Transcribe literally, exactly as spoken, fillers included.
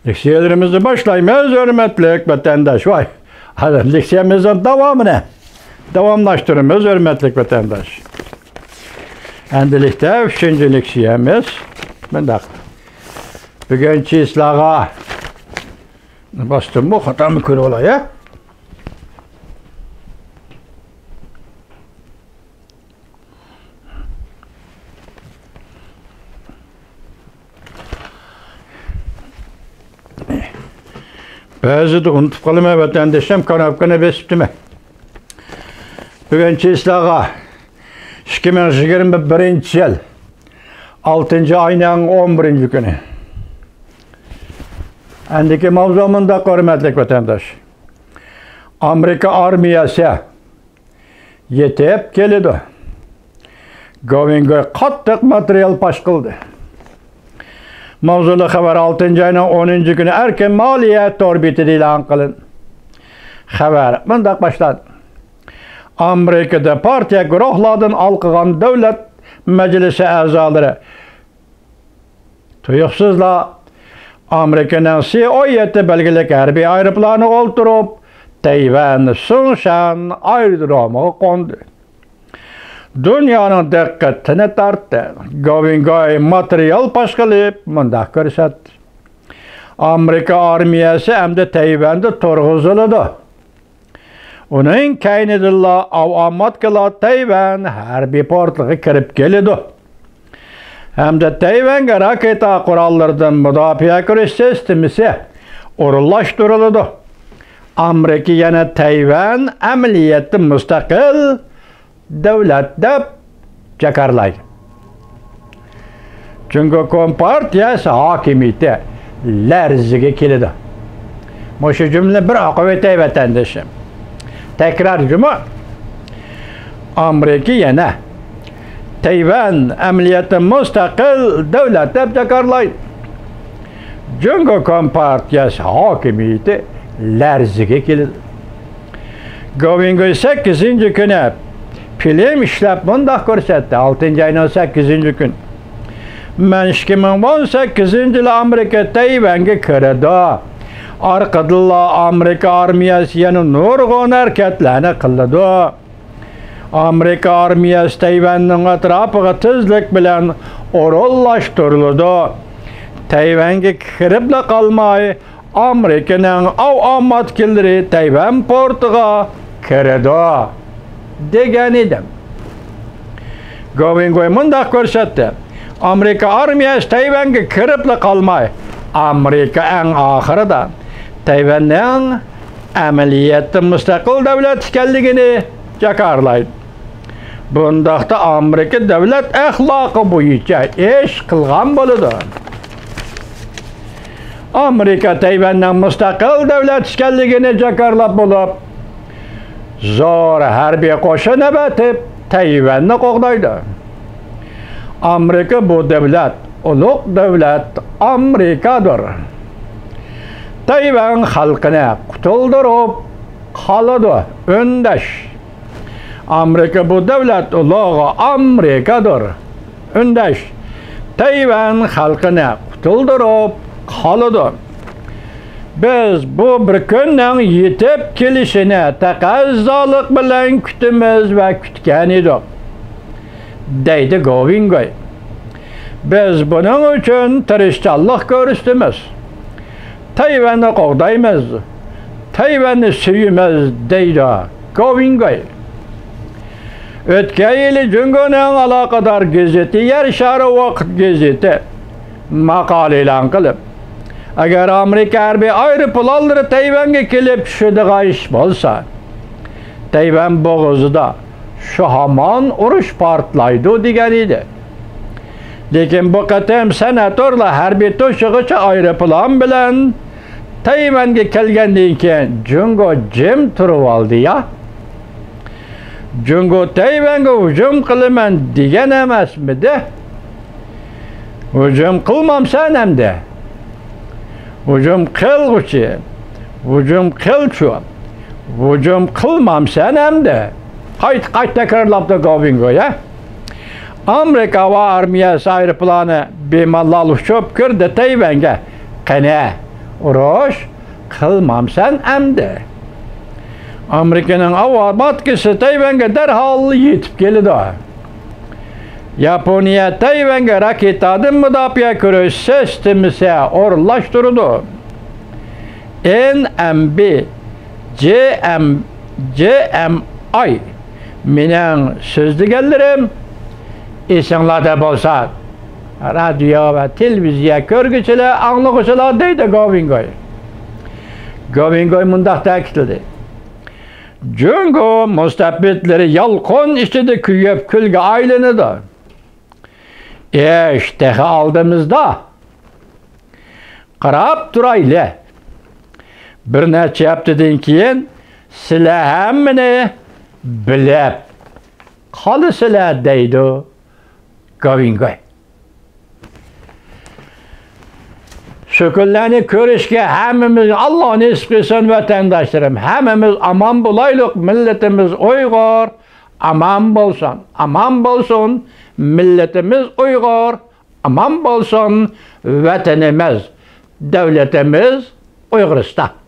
لېكسىيەلىرىمىزنى باشلايمىز، ھۆرمەتلىك ۋەتەنداش. ۋاي، ھازىر لېكسىيەمىزنىڭ داۋامىنى داۋاملاشتۇرىمىز، ھۆرمەتلىك ۋەتەنداش. ئەمدىلىكتە ئۈچىنچى لېكسىيەمىز مۇنداق. بۈگۈن چىسلاغا باستىممۇ، خاتامۇ كۆرۈۋالاي، ھە؟ بەزىدە ئۇنتۇپ قالىمەن، ۋەتەندىشىم، كاناپكىنى بېسىپتىمەن. بۈگۈن چىسلاغا ئىككى مىڭ يىگىرمە بىرىنچى يىل، ئالتىنچى ئاينىڭ ئون بىرىنچى كۈنى. ئەندىكى ماۋزۇ مۇنداق، ھۆرمەتلىك ۋەتەنداش. ئامېرىكا ئارمىيەسى يېتىپ كېلىدۇ. گوۋىنگوي قاتتىق ماتېرىيال پاش قىلدى. ماۋزۇلۇق خەۋەر ئالتىنچى ئاينىڭ ئونىنچى كۈنى ئەركىن مالىيە تور بېتىدە ئېلان قىلىندى. خەۋەر مۇنداق باشلاندى. ئامېرىكىدا پارتىيە گۇرۇھلاردىن ھالقىغان دۆلەت مەجلىسى ئەزالىرى تۇيۇقسىزلا ئامېرىكىنىڭ سى ئون يەتتە بەلگىلىك ھەربىي ئايروپىلانىغا ئولتۇرۇپ، تەيۋەن سۇڭشەن ئايرودرومىغا قوندى. دۇنيانىڭ دىققىتىنى تارتتى. گوۋىنگوي ماتېرىيال پاش قىلىپ مۇنداق كۆرسەتتى. ئامېرىكا ئارمىيەسى ئەمدى تەيۋەندە تۇرغۇزۇلىدۇ. ئۇنىڭ كەينىدىنلا ئاۋاماتكىلار تەيۋەن ھەربىي پورتىغا كىرىپ كېلىدۇ. ھەمدە تەيۋەنگە راكېتا قوراللىرىدىن مۇداپىئە كۆرۈش سىستېمىسى ئورۇنلاشتۇرۇلىدۇ. ئامېرىكا يەنە تەيۋەن ئەمەلىيەتتە مۇستەقىل دۆلەت دەپ جاكارلايدۇ. جۇڭگو كومپارتىيەسى ھاكىمىيىتى لەرزىگە كېلىدۇ. مۇشۇ جۈملىنى بىر ئوقۇۋېتەي، ۋەتەندىشىم. تەكرار جۇمۇ. ئامېرىكا يەنە تەيۋەن ئەمەلىيەتتە مۇستەقىل دۆلەت دەپ جاكارلايدۇ. جۇڭگو كومپارتىيەسى ھاكىمىيىتى لەرزىگە كېلىدۇ. گوۋىنگوي سەككىزىنچى كۈنى فىلىم ئىشلەپ مۇنداق كۆرسەتتى، ئالتىنچى ئاينىڭ سەككىزىنچى كۈنى. مەن ئىككى مىڭ ئون سەككىزىنچى يىلى ئامېرىكا تەيۋەنگە كىرىدۇ. ئارقىدىنلا ئامېرىكا ئارمىيەسى يەنە نۇرغۇن ھەرىكەتلەرنى قىلىدۇ. ئامېرىكا ئارمىيەسى تەيۋەننىڭ ئەتراپىغا تېزلىك بىلەن ئورۇنلاشتۇرۇلىدۇ. تەيۋەنگە كىرىپلا قالماي، ئامېرىكىنىڭ ئاۋاماتكىلىرى تەيۋەن پورتىغا كىرىدۇ، دېگەن ئىدىم. گوۋىنگوي مۇنداق كۆرسەتتى. ئامېرىكا ئارمىيەسى تەيۋەنگە كىرىپلا قالماي، ئامېرىكا ئەڭ ئاخىرىدا تەيۋەننىڭ ئەمەلىيەتتە مۇستەقىل دۆلەت ئىكەنلىكىنى جاكارلايدۇ. بۇنداقتا ئامېرىكا دۆلەت ئەخلاقى بويىچە ئىش قىلغان بولىدۇ. ئامېرىكا تەيۋەننىڭ مۇستەقىل دۆلەت ئىكەنلىكىنى جاكارلاپ بولۇپ، زور ھەربىي قوشۇن ئەۋەتىپ، تەيۋەننى قوغدايدۇ. ئامېرىكا بۇ دۆلەت، ئۇلۇغ دۆلەت ئامېرىكادۇر. تەيۋەن خەلقىنى قۇتۇلدۇرۇپ قالىدۇ، ئۈندەش. ئامېرىكا بۇ دۆلەت ئۇلۇغ ئامېرىكادۇر. ئۈندەش، تەيۋەن خەلقىنى قۇتۇلدۇرۇپ قالىدۇ. بىز بۇ بىر كۈننىڭ يېتىپ كېلىشىنى تەقەززالىق بىلەن كۈتىمىز ۋە كۈتكەن ئىدۇق، دەيدۇ گوۋىنگوي. بىز بۇنىڭ ئۈچۈن تىرىشچانلىق كۆرسىتىمىز. تەيۋەننى قوغدايمىز، تەيۋەننى سۆيىمىز، دەيدۇ گوۋىنگوي. ئۆتكەن يىلى جۇڭگونىڭ ئالاقىدار گېزىتى يەر شارى ۋاقىت گېزىتى ماقالە ئېلان قىلىپ، ئەگەر ئامېرىكا ھەربىي ئايروپىلانلىرى تەيۋەنگە كېلىپ چۈشىدىغان ئىش بولسا، تەيۋەن بوغۇزىدا شۇ ھامان ئۇرۇش پارتلايدۇ، دېگەن ئىدى. لېكىن بۇ قېتىم سېناتورلار ھەربىي توشۇغۇچى ئايروپىلان بىلەن تەيۋەنگە كەلگەندىن كېيىن جۇڭگو جىم تۇرۇۋالدى يا. جۇڭگو تەيۋەنگە ھۇجۇم قىلىمەن دېگەن ئەمەسمىدى؟ ھۇجۇم قىلمامسەن ئەمدى؟ ھۇجۇم قىلغۇچى، ھۇجۇم قىلچۇ، ھۇجۇم قىلمامسەن ئەمدى؟ قايتا قايتا تەكرارلاپتۇ گوۋىنگوي. ئامېرىكا ھاۋا ئارمىيەسى ئايروپىلانى بىمالال ئۇچۇپ كىردى تەيۋەنگە. قېنى، ئۇرۇش قىلمامسەن ئەمدى؟ ئامېرىكىنىڭ ئاۋىئاتكىسى تەيۋەنگە دەرھال يېتىپ كېلىدۇ. ياپونىيە تەيۋەنگە راكېتادىن مۇداپىئە كۆرۈش سىستېمىسى ئورۇنلاشتۇرىدۇ. ئېن ئېم بى، جې ئېم، جې ئېم ئاي. مېنىڭ سۆزلىگەنلىرىم ئېسىڭلاردا بولسا، رادىيو ۋە تېلېۋىزىيە كۆرگۈچىلەر، ئاڭلىغۇچىلار، دەيدۇ گاۋېنگوي. گاۋېنگوي مۇنداق تەكىتلىدى: جۇڭگو مۇستەبىتلىرى يالقۇن ئىچىدە كۆيۈپ كۈلگە ئايلىنىدۇ. ئىش تېخى ئالدىمىزدا. قاراپ تۇرايلى. بىر نەچچە ھەپتىدىن كېيىن سىلەر ھەممىنى بىلىپ قالىسىلەر، دەيدۇ گاۋېنگوي. شۇ كۈنلەرنى كۆرۈشكە ھەممىمىزگە ئاللا نېسىپ قىلسۇن، ۋەتەنداشلىرىم. ھەممىمىز ئامان بولايلۇق، مىللىتىمىز ئۇيغۇر ئامان بولسۇن، ئامان بولسۇن، مىللىتىمىز ئۇيغۇر ئامان بولسۇن، ۋەتىنىمىز، دۆلىتىمىز ئۇيغۇرىستان.